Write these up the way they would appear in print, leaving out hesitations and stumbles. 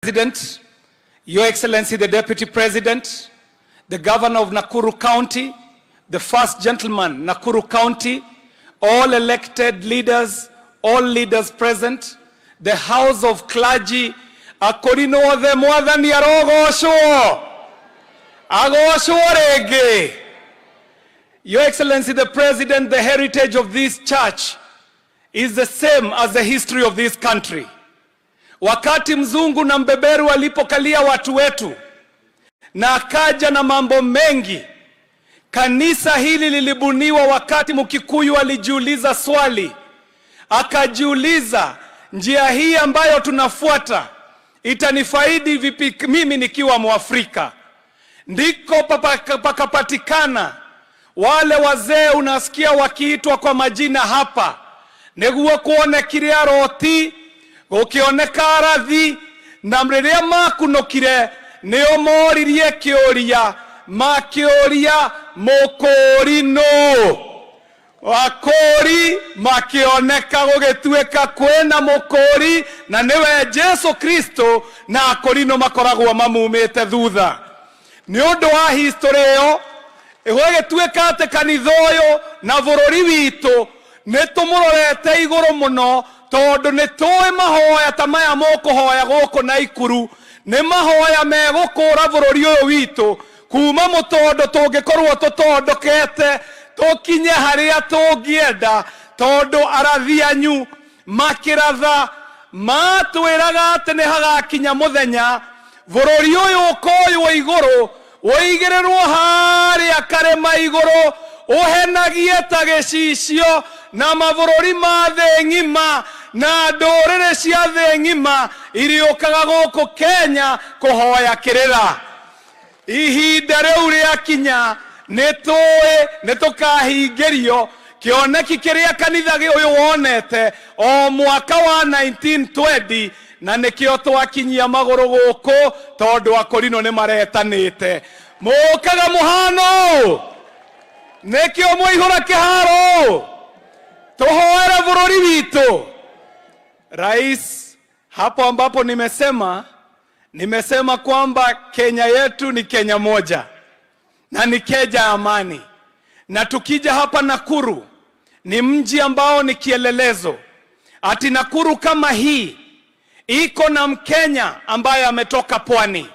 President, Your Excellency the Deputy President, the Governor of Nakuru County, the First Gentleman, Nakuru County, all elected leaders, all leaders present, the House of Clergy, akorino othe, Mwathani arogocwo, agocwo rĩngĩ. Your Excellency the President, the heritage of this church is the same as the history of this country. Wakati mzungu na mbeberu alipokalia watu wetu na akaja na mambo mengi, kanisa hili lilibuniwa wakati Mkikuyu alijiuliza swali, akajiuliza, njia hii ambayo tunafuata itanifaidi vipi mimi nikiwa Mwafrika? Ndiko pakapatikana wale wazee unasikia wakiitwa kwa majina hapa, nĩguo kuonekire aroti, gũkĩoneka arathi, na rĩrĩa makunũkire nĩo moririe kĩũria, makĩũria, mũkũri nũ? Wakũri makĩoneka, gũgĩtuĩka kwĩna mũkũri na nĩwe Jesu Kristo, na akorino makoragwo mamumĩte thutha. Nĩ ũndũ wa history ĩyo, gũgĩtuĩka atĩ kanitha ũyũ na bũrũri witũ nĩ tũmũrorete igũrũ mũno, tondũ nĩ tũĩ mahoya ta maya mũkũhoya gũkũ Naikuru nĩ mahoya megũkũra bũrũri ũyũ witũ kuma mũtondo tũngĩkorwo tũtondokete tũkinye harĩa tũngĩenda, tondũ arathi anyu makĩratha matwĩraga atĩ nĩ hagakinya mũthenya bũrũri ũyũ ũkoywo igũrũ, ũigĩrĩrwo harĩa karĩma igũrũ, ũhenagie ta gĩcicio, na mabũrũri ma thĩ ng'ima na ndũrĩrĩ cia thĩ ng'ima iriũkaga gũkũ Kenya kũhoya kĩrĩra. Ihinda rĩu rĩakinya, nĩ tũĩ nĩ tũkahingĩrio kĩoneki kĩrĩa kanitha ũyũ wonete o mwaka wa 1920, na nĩkĩo twakinyia magũrũ gũkũ, tondũ akorino nĩ maretanĩte. Mũkaga mũhano ũũ, nĩkĩo mwaihũra kĩharo tũhoere bũrũri witũ. Rais, hapo ambapo nimesema kwamba Kenya yetu ni Kenya moja na ni Kenya ya amani, na tukija hapa Nakuru ni mji ambao ni kielelezo. Ati Nakuru kama hii iko na Mkenya ambaye ametoka pwani,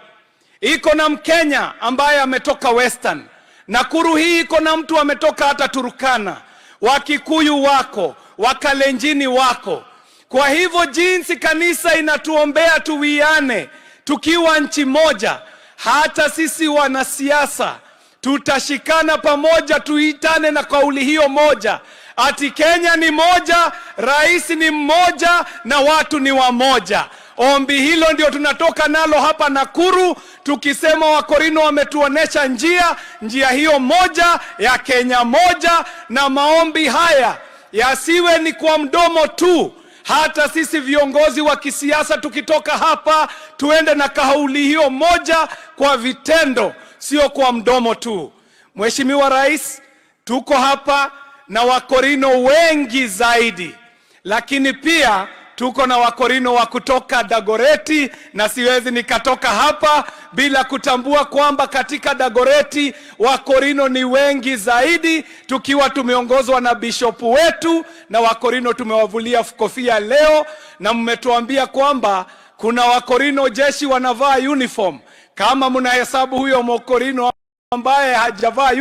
iko na Mkenya ambaye ametoka Western. Nakuru hii iko na mtu ametoka hata Turkana, Wakikuyu wako, Wakalenjini wako. Kwa hivyo jinsi kanisa inatuombea tuwiane tukiwa nchi moja, hata sisi wanasiasa tutashikana pamoja, tuitane na kauli hiyo moja, ati Kenya ni moja, rais ni mmoja na watu ni wamoja. Ombi hilo ndio tunatoka nalo hapa Nakuru, tukisema Wakorino wametuonesha njia, njia hiyo moja ya Kenya moja, na maombi haya yasiwe ni kwa mdomo tu. Hata sisi viongozi wa kisiasa tukitoka hapa tuende na kauli hiyo moja kwa vitendo, sio kwa mdomo tu. Mheshimiwa Rais, tuko hapa na Wakorino wengi zaidi, lakini pia tuko na Wakorino wa kutoka Dagoreti, na siwezi nikatoka hapa bila kutambua kwamba katika Dagoreti Wakorino ni wengi zaidi, tukiwa tumeongozwa na bishopu wetu, na Wakorino tumewavulia kofia leo, na mmetuambia kwamba kuna Wakorino jeshi wanavaa uniform. Kama mnahesabu huyo Mokorino ambaye hajavaa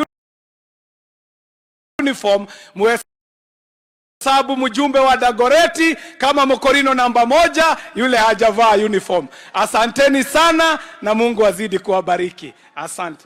uniform, muhesabu mjumbe wa Dagoreti kama Mkorino namba moja, yule hajavaa uniform. Asanteni sana na Mungu azidi kuwabariki. Asante.